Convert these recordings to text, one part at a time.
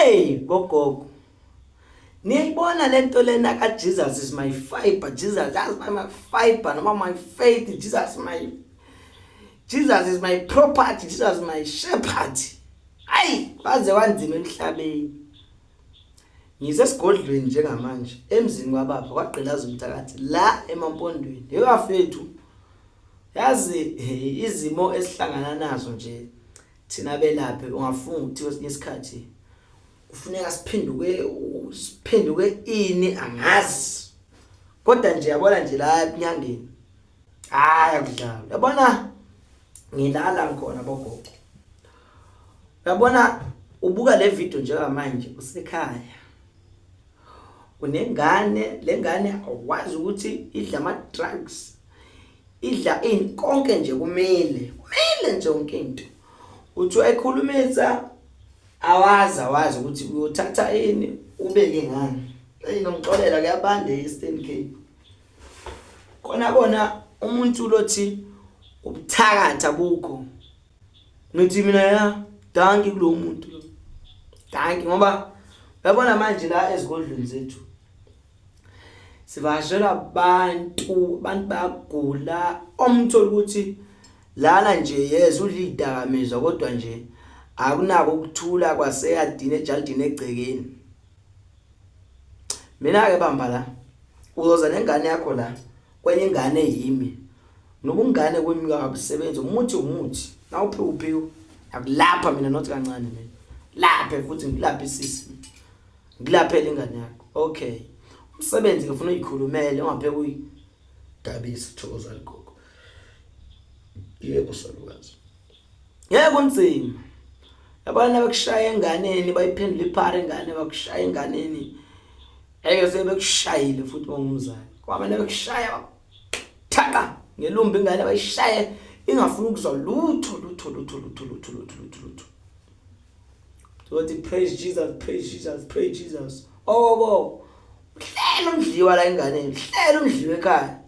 Hey bogogo. Niyayibona lento lena ka Jesus is my fiber, Jesus that's my fiber, noma my faith, Jesus my Jesus is my property, Jesus is my shepherd. Ayi, kwaze kwanzima emhlabeni. Ngisesigodlweni njengamanje emzini kwababa kwagqilaza umthakathi la emampondweni. Yebafethu. Yazi izimo esihlangana nazo nje thina belaphi ungafunga ukuthi kwesinye isikhathi kufuneka siphenduke siphenduke ini angazi kodwa nje yabona nje la ebunyangeni hayi akudlala yabona ngilala ngikhona bogogo uyabona ubuka le video njengamanje usekhaya unengane lengane awazi ukuthi idla ama drugs idla ini konke nje kumele kumele nje yonke into uthi uyayikhulumisa awazi awazi ukuthi uyothatha ini ubeke ngani eyi nomxolela kuyabanda e-Eastern Cape kona kona umuntu lothi ubuthakatha bukho ngithi mina ya danki kulo muntu lo danki ngoba uyabona manje la ezigodlweni zethu sivakashelwa abantu abantu bayagula omthola ukuthi lana nje yes udla izidakamizwa kodwa nje akunako ukuthula kwaseyadini ejalidini egcekeni mina ke bamba la uzoza nengane yakho la kwenye ingane yimi nobungane kwimi kabusebenzi umuthi umuthi nawuphiwa uphiwa akulapha mina not kancane mina laphe futhi ngilaphe isisi ngilaphele ingane yakho okay umsebenzi ngifuna uyikhulumele ungapheke uyigabisa thokoza ligogo yebo salukazi ngeke kunzima yabona bekushaya enganeni bayiphendula iphara ingane bakushaya enganeni eke sebekushayile futhi bongumzali kwamele bekushaya thaqa ngelumbi ingane bayishaye ingafuni ukuzwa lutho lutho lutho lutho lutho lutho lutho lutho Sothi praise Jesus, praise Jesus, praise Jesus. Okoko. Uhlela umdliwa la enganeni, uhlela umdliwa ekhaya.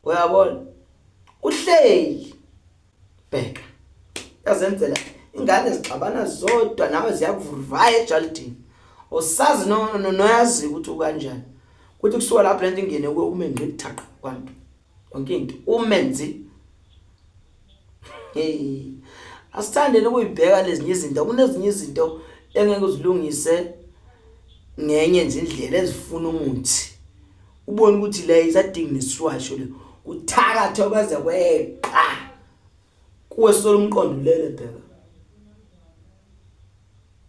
Uyabona? Uhleli. Bheka. Yazenzela ingane zixabana zodwa nawe ziyakuvuruvaya ejalidini. Usazi no noyazi ukuthi ukanjani. Kuthi kusuka lapho lento ingene kuwe ume ngqi thaqa kwantu. yonke into umenzi hey asithandeni ukuyibheka lezinye izinto kunezinye izinto engeke uzilungise ngenye nje indlela ezifuna umuthi ubone ukuthi le isadinga nesiwasho le uthakathe kwaze kweqa kuwe sola umqondo ulele bheka.